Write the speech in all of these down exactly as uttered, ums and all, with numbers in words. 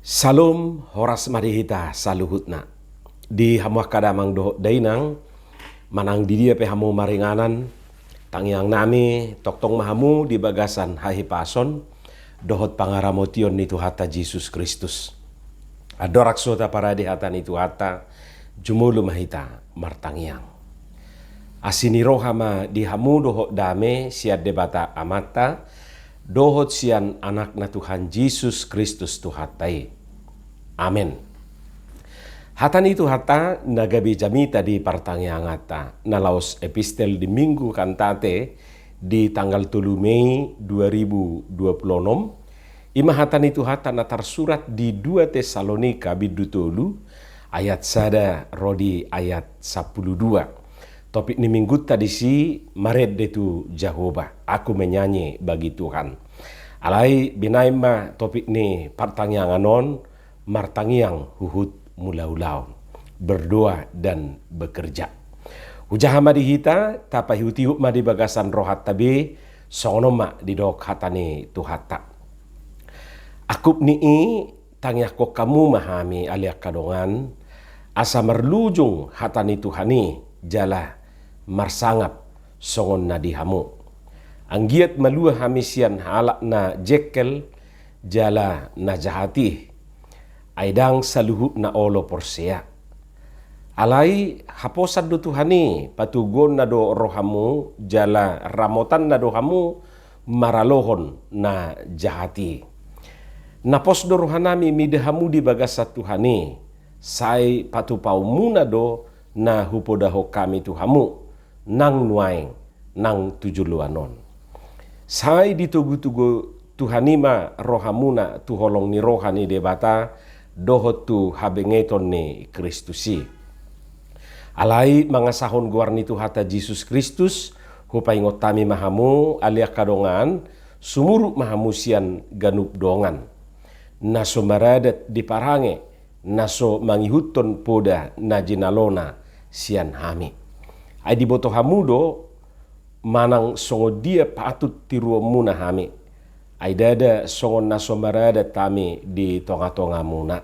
Salom, horas ma di hita saluhutna. Di hamu angka damang dohot dainang, manang di dia pe hamu maringanan, tangiang nami, tongtong ma hamu di bagasan hahipason dohot pangaramotion ni Tuhanta Jesus Kristus. Andorang so taparade hata ni Tuhanta, jumolo ma hita martangiang. Asi ni roha ma di hamu dohot dame sian Debata Amanta, dohot sian Anakna Tuhan Jesus Kristus Tuhanta i. Amen. Hata ni Tuhanta na gabe jamita di partangianganta, na laos epistel di Minggu Kantate di tanggal tolu Mei dua ribu dua puluh enam, i ma hata ni Tuhanta na tarsurat di dua Tesalonika bindu tolu, ayat sada ro di ayat sampulu dua. Topik ni Minggunta disi, marende tu Jahowa, aku menyanyi bagi Tuhan. Alai binahen ma topik ni partangiangan on, martangiang huhut mulaulaon, berdoa dan bekerja. Hujaha ma di hita, tapaihutihut ma di bagasan rohanta be, songon on ma didok hata ni Tuhanta. Angkup ni i, tangiangkon hamu ma hami ale angka dongan, asa marlujung hata ni Tuhan i, jala marsangap songon na di hamu. Anggiat malua hami sian halak na jengkel jala na jahat i, ai ndang saluhutna olo porsea. Alai haposan do Tuhan i, patoguonna do rohamu, jala ramotanna do hamu maralohon na jahat i. Na pos do rohanami mida hamu di bagasan Tuhan i, sai patupaonmuna do na hupodahon hami tu hamu, nang nuaeng, nang tu joloan on. Sai ditogutogu Tuhan i ma rohamuna tu holong ni roha ni Debata, dohot tu habengeton ni Kristus i. Alai mangasahon goar ni Tuhanta Jesus Kristus, hupaingot hami ma hamu, ale angka dongan, sumurut ma hamu sian ganup dongan, na so maradat di parange, na so mangihuthon poda na jinalona sian hami. Ai diboto hamu do, manang songon dia patut tiruonmuna hami. Ai ndada songon na so maradat hami di tongatongamuna.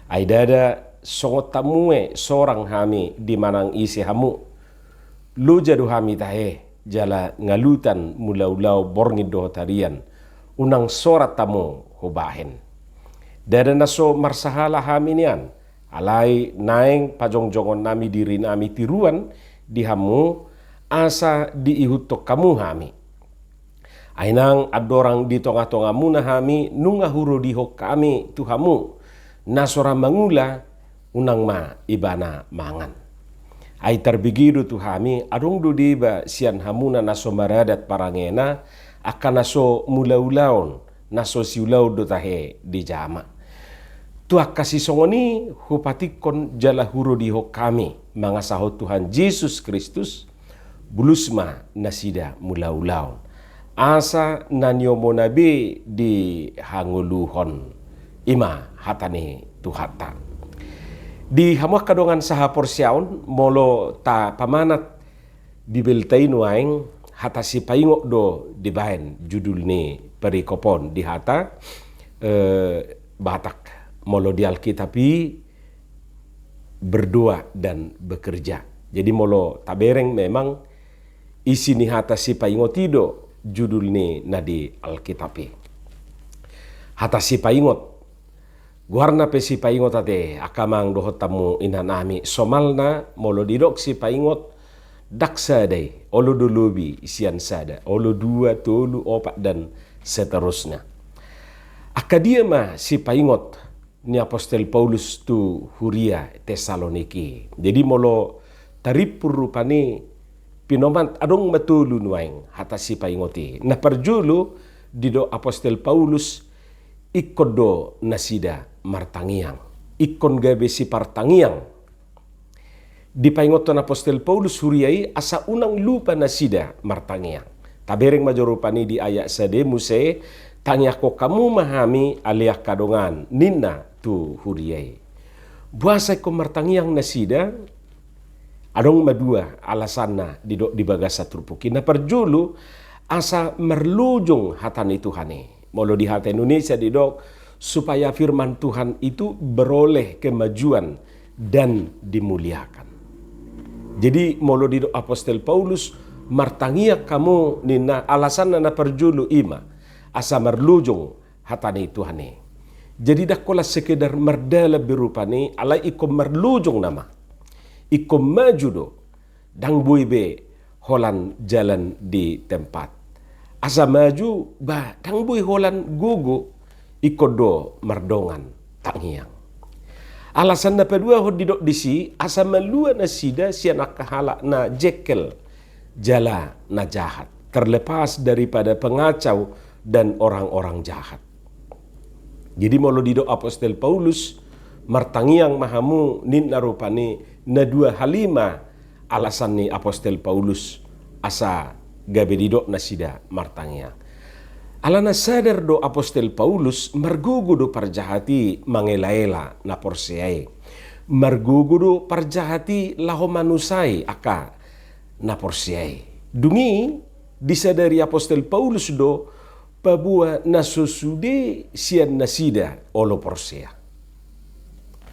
Ai ndada songon tamue sorang hami di manang ise hamu. Loja do hami tahe, jala ngalutan mulaulaon borngin dohot harian, unang sorat hamu hubahen. Ndada na so marsahala hami nian, alai naeng pajongjongonnami dirinami tiruan di hamu, asa diihuthon hamu hami. Ai nang andorang di tongatongamuna hami, nunga hurodihon hami tu hamu, na so ra mangula, unang ma ibana mangan. Ai tarbege do tu hami, adong do deba sian hamuna na so maradat parangena, angka na so mulaulaon, na so siulaon do tahe dijama. Tu angka sisongon i hupatingkon jala hurodihon hami, mangasahon Tuhan Jesus Kristus, bulus ma nasida mulaulaon, asa na niomona be dihangoluhon. I ma hata ni Tuhanta. Di hamu angka dongan sahaporseaon, molo tapamanat Bibelta i nuaeng, hata sipaingot do dibaen judul ni perikop on di hata, eh, Batak. Molo di Alkitab i, berdoa dan bekerja. Jadi molo tabereng memang isi ni hata sipaingot i do judul ni na di Alkitab i. Hata sipaingot. Goarna pe sipaingot ate, angka amang dohot hamu inanami, somalna molo didok sipaingot, ndang sada i, olo do lobi sian sada, olo dua, tolu, opat, dan seterusnya. Angka dia ma sipaingot ni apostel Paulus tu huria Tesaloniki. Jadi molo tarimpur rupani pinomat, adong ma tolu nuaeng hata sipaingot i. Na parjolo, didok apostel Paulus, ingkon do nasida martangiang. Ingkon gabe sipartangiang. Dipaingothon apostel Paulus huria i asa unang lupa nasida martangiang. Tabereng ma jo rupani di ayat sada i muse, tangiangkon hamu ma hami ale angka dongan, ninna tu huria i. Boasa ingkon martangiang nasida? Adong ma dua alasanna didok di bagasan turpuk i. Na parjolo, asa marlojong hata ni Tuhan i. Molo di hata Indonesia didok, supaya firman Tuhan itu beroleh kemajuan dan dimuliakan. Jadi, molo didok apostel Paulus, "Martangiang hamu," ninna, alasanna na parjolo i ma asa marlojong hata ni Tuhan i. Jadi, ndang holan sekedar mardalan be rupani, alai ingkon marlojong nama. Ingkon maju do, ndang boi be holan jalan di tempat. Asa maju, ba ndang boi holan gogo, ingkon do mardongan tangiang. Alasan na paduahon didok disi, asa malua nasida sian angka halak na jengkel jala na jahat, terlepas daripada pengacau dan orang-orang jahat. Jadi, molo didok apostel Paulus, "Martangiang ma hamu," ninna rupani, na dua hali ma alasan ni apostel Paulus asa gabe didok nasida martangiang. Alana sadar do apostel Paulus, margogo do parjahat i mangelaela na porsea i. Margogo do parjahat i laho manusai angka na porsea i. Dung i, disadari apostel Paulus do, paboa na so sude sian nasida olo porsea.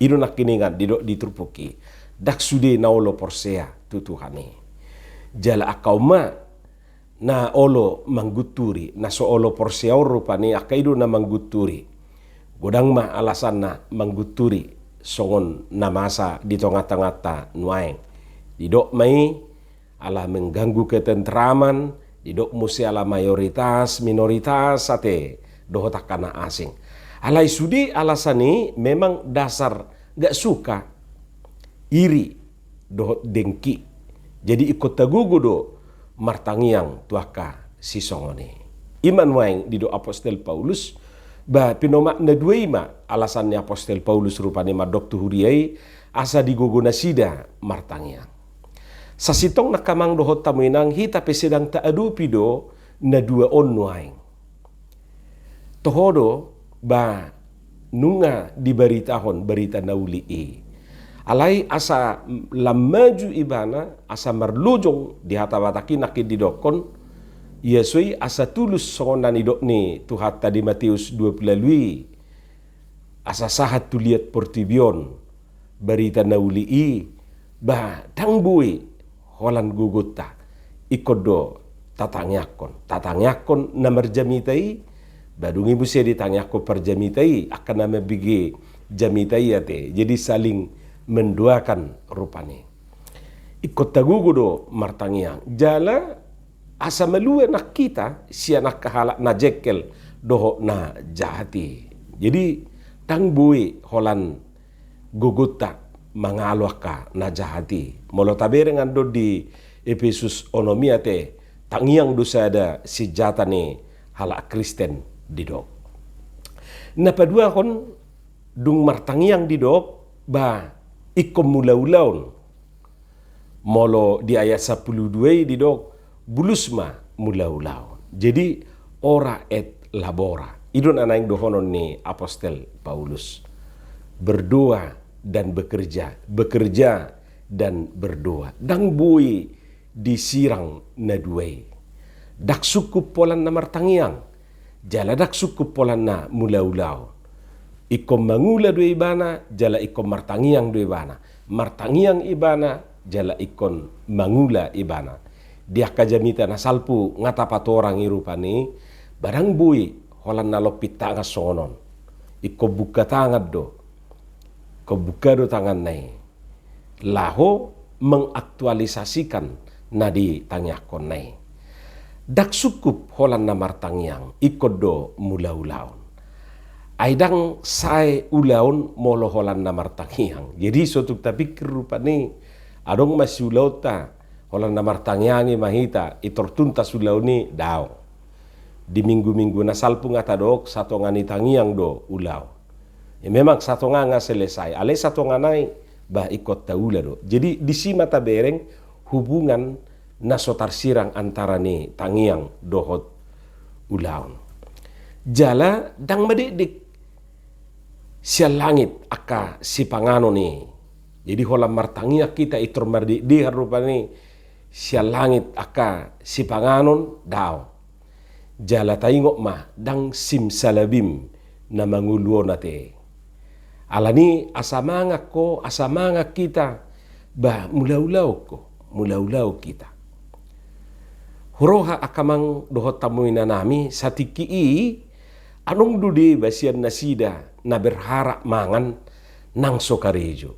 I do nangkiningan didok di turpuk i, ndang sude na olo porsea tu Tuhan i. Jala angka on ma na olo manggunturi, na so olo porsea on rupani angka i do na manggunturi. Godang ma alasanna manggunturi songon na masa di tonga-tonganta nuaeng. Didok ma i ala mengganggu ketentraman, didok muse ala mayoritas, minoritas ate, dohot angka na asing. Alai sude alasan i memang dasar gak suka, iri, dohot dengki. Jadi ingkon tagogo do martangiang tu angka sisongon i. I ma nuaeng didok apostel Paulus, ba pinomak na dua i ma alasan ni apostel Paulus rupani mandok tu huria i, asa digogo nasida martangiang. Sasintongna angka amang dohot hamu inang, hita pe sedang taadopi do na dua on nuaeng. Toho do, ba nunga dibaritahon barita na uli i. Alai asa lam maju ibana, asa marlojong di hata Batak i nangkin didokkon, ia so i asa tulus songon na nidok ni Tuhanta di Mateus dua pulu ualu i, asa sahat tu liat portibi on barita na uli i, ba ndang boi holan gogonta, ingkon do tatangiangkon, tatangiangkon na marjamita i, ba dung i muse ditangiangkon parjamita i, angka na mambege jamita i ate. Jadi saling mendoakan rupani. Ingkon tagogo do martangiang, jala asa malua nang hita sian angka halak na jengkel dohot na jahat i. Jadi ndang boi holan gogonta mangalo angka na jahat i. Molo tabereng andon di Epesus onom i ate, tangiang do sada sinjata ni halak Kristen didok. Na paduahon, dung martangiang didok, ba ingkon mulaulaon. Molo di ayat sampulu dua i didok, bulus ma mulaulaon. Jadi ora et labora. I do na naeng dohonon ni apostel Paulus. Berdoa dan bekerja, bekerja dan berdoa. Ndang boi disirang na dua i. Ndang sungkup holan na martangiang, jala ndang sungkup holan na mulaulaon. Ingkon mangula do ibana, jala ingkon martangiang do ibana. Martangiang ibana, jala ingkon mangula ibana. Di angka jamita na salpu nga tapatorang i rupani, ba ndang boi holan na lompit tangan songon on. Ingkon bungka tangan do. Ingkon bungka do tanganna i laho mengaktualisasikan na ditangiangkonna i. Ndang sungkup holan na martangiang, ingkon do mulaulaon. Ai ndang sae ulaon molo holan na martangiang. Jadi so tung tapikir rupani, adong ma siulaonta, holan na martangiang i ma hita, itor tuntas ulaon i, daong. Di minggu-minggu na salpu nga tadok, satonga ni tangiang do ulaon. Ya, memang satonga nga selesai, alai satonga nai, bah, ingkon taula do. Jadi disi ma tabereng hubungan na so tarsirang antara ni tangiang dohot ulaon. Jala ndang madekdek sian langit angka sipanganon i. Jadi holan martangiang hita, itor mardekdekan rupani sian langit angka sipanganon, daong. Jala taingot ma, ndang simsalabim na mangolu on ate. Alani asa mangan ho, asa mangan hita, bah mulaulaon ho, mulaulaon hita. Huroha angka amang dohot hamu inanami, satingki i adong do deba sian nasida na berharap mangan nang so karejo.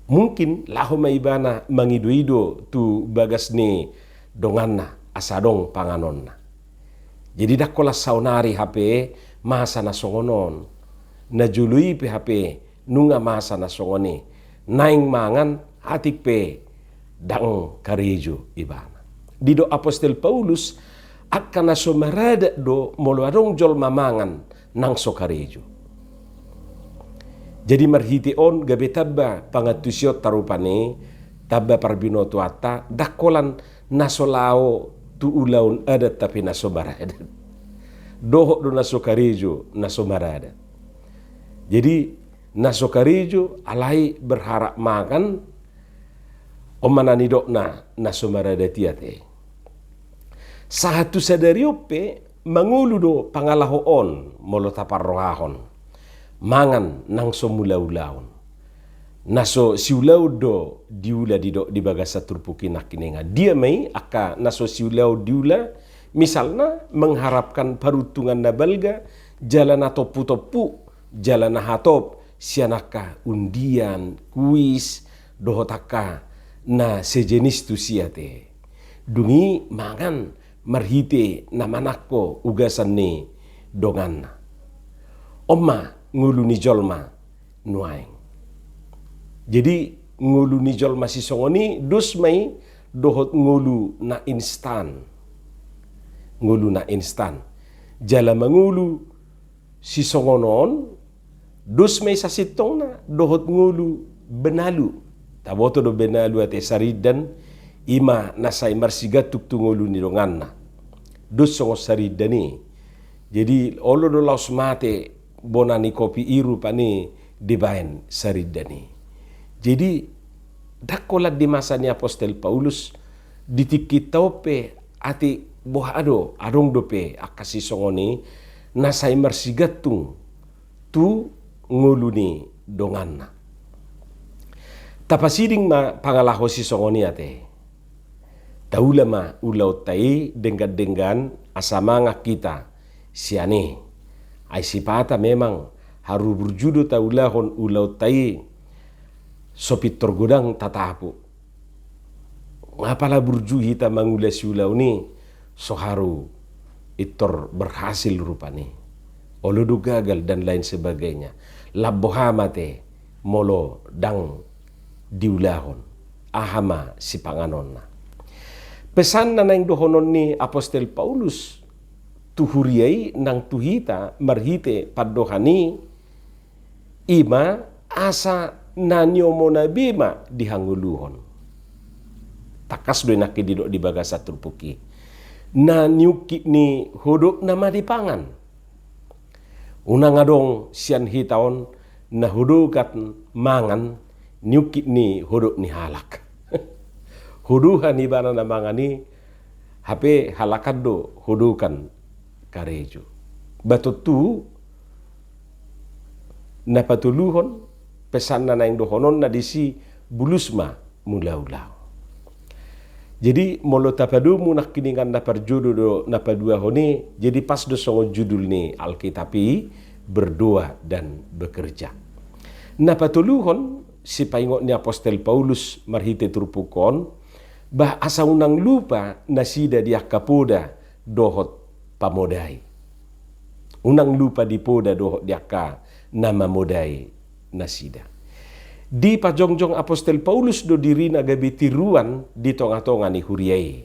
Mungkin laho ma ibana mangidoido tu bagas ni donganna asa adong panganonna. Jadi ndang holan saonari hape masa na songon on. Na jolo i pe hape nunga masa na songon i. Naeng mangan atik pe ndang karejo ibana. Didok apostel Paulus, angka na so maradat do molo adong jolma mangan nang so karejo. Jadi marhite on gabe tamba pangantusionta rupani, tamba parbinotoanta, ndang holan na so laho tu ulaon adat tapi na so maradat. Dohot do na so karejo na so maradat. Jadi na so karejo alai berharap mangan, on ma na nidokna na so maradat i ate. Sahat tu sadari on pe mangolu do pangalaho on molo taparrohahon. Mangan nang so mulaulaon. Na so siulaon do diula didok di bagasan turpuk i nangkiningan. Dia ma i angka na so siulaon diula, misalna mengharapkan paruntungan na balga, jala na tomputompu, jala na hatop, sian angka undian, kuis, dohot angka na sejenis tusi ate. Dung i mangan marhite na manangko ugasan ni donganna. On ma ngolu ni jolma nuaeng. Jadi ngolu ni jolma sisongon i dos ma i dohot ngolu na instan. Ngolu na instan. Jala mangolu sisongon on, dos ma i sasintongna dohot ngolu benalu. Taboto do benalu ate, sarindan, i ma na sai marsigantung tu ngolu ni donganna. Dos songon sarindan i. Jadi olo do laos mate bona ni kopi i rupani dibaen sarindan i. Jadi ndang holan di masa ni apostel Paulus, di tingkinta on pe atik boha do, adong dope angka sisongon i na sai marsigantung tu ngolu ni donganna. Tapasiding ma pangalaho sisongon i ate. Taula ma ulaonta i denggan-denggan asa mangan hita sian i. Ai sipata memang haru burju do taulahon ulaonta i so pintor godang tatapuk. Nga pala burju hita mangula siulaon i so haru pintor berhasil rupani. Olo do gagal dan lain sebagainya. Lam boha ma ate molo ndang diulahon. Aha ma sipanganonna. Pesan na naeng dohonon ni apostel Paulus tu huria i nang tu hita marhite pandohan i, i ma asa na niomona be ma dihangoluhon. Tangkas do i nangkin didok di bagasan turpuk i. Na niungkit ni hodokna ma dipangan. Unang adong sian hita on na hodokan mangan niungkit ni hodok ni halak. Hodokan ibana na mangan i, hape halak an do hodokan karejo. Ba tontu na patoluhon, pesan na naeng dohononna disi, bulus ma mulaulaon. Jadi molo tapadomu nangkiningan na parjolo do na paduahon i, jadi pas do songon judul ni Alkitab i, berdoa dan bekerja. Na patoluhon, sipaingot ni apostel Paulus marhite turpuk on, bah asa unang lupa nasida di angka poda dohot pamodai. Unang lupa di poda dohot di angka na mamodai nasida. Dipajongjong apostel Paulus do dirina gabe tiruan di tongatonga ni huria i.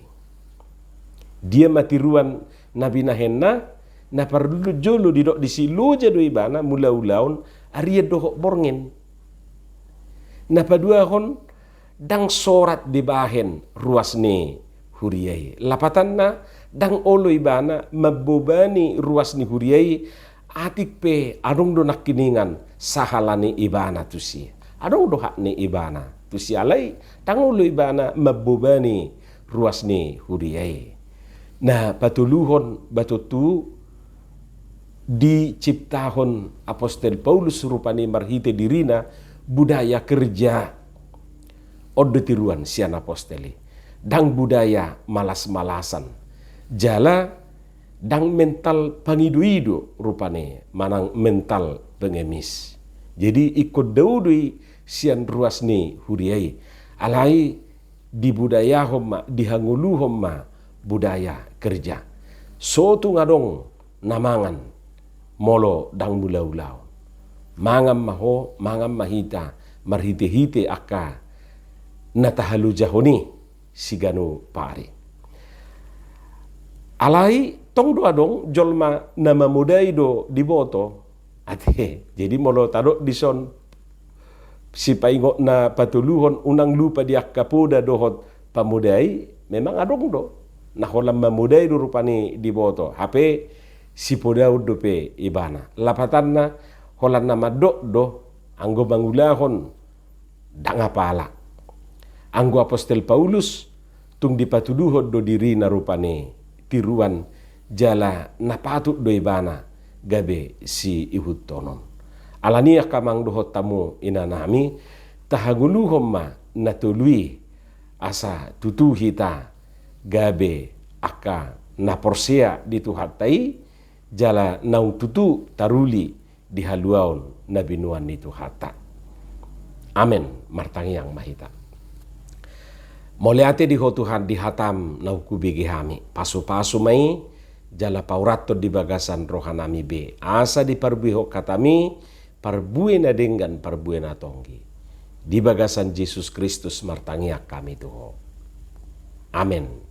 Dia ma tiruan na binahenna? Na parjolo didok disi loja do ibana mulaulaon arian dohot borngin. Na paduahon, ndang sorat dibahen ruas ni huria i. Lapatanna, ndang olo ibana mambobani ruas ni huria i, atik pe adong do nangkiningan sahala ni ibana tusi. Adong do hak ni ibana tusi, alai ndang olo ibana mambobani ruas ni huria i. Na patoluhon, ba tontu diciptahon apostel Paulus rupani marhite dirina budaya kerja. On do tiruan sian apostel i. Ndang budaya malas-malasan. Jala ndang mental pangido-ido rupani manang mental pengemis. Jadi ingkon dao do i sian ruas ni huria i. Alai dibudayahon ma, dihangoluhon ma budaya kerja. So tung adong na mangan molo ndang mulaulaon. Mangan ma ho, mangan ma hita, marhite-hite angka na tahalojahon i siganup ari. Alai tong do adong jolma na mamodai do diboto. Ate, jadi molo tadok dison sipaingot na patoluhon unang lupa di angka poda dohot pamodai, memang adong do. Na holan mamodai do rupani diboto, hape sipodaon dope ibana. Lapatanna holan na mandok do, anggo mangulahon ndang apala. Anggo apostel Paulus tung dipatuduhon do dirina rupani tiruan jala na patut do ibana gabe siihuthon on. Alani i angka amang dohot hamu inanami, tahangoluhon ma na tolu i asa tutu hita gabe angka na porsea di Tuhanta i, jala naung tutu taruli di haluaon na binoan ni Tuhanta. Amen. Martangiang ma hita. Mauliate di Ho Tuhan, di hataM naung hubege hami. Pasupasu ma i, jala paurathon di bagasan rohanami be, asa diparbuehon hataMi parbue na denggan, parbue na tonggi. Di bagasan Jesus Kristus martangiang hami tu Ho. Amen.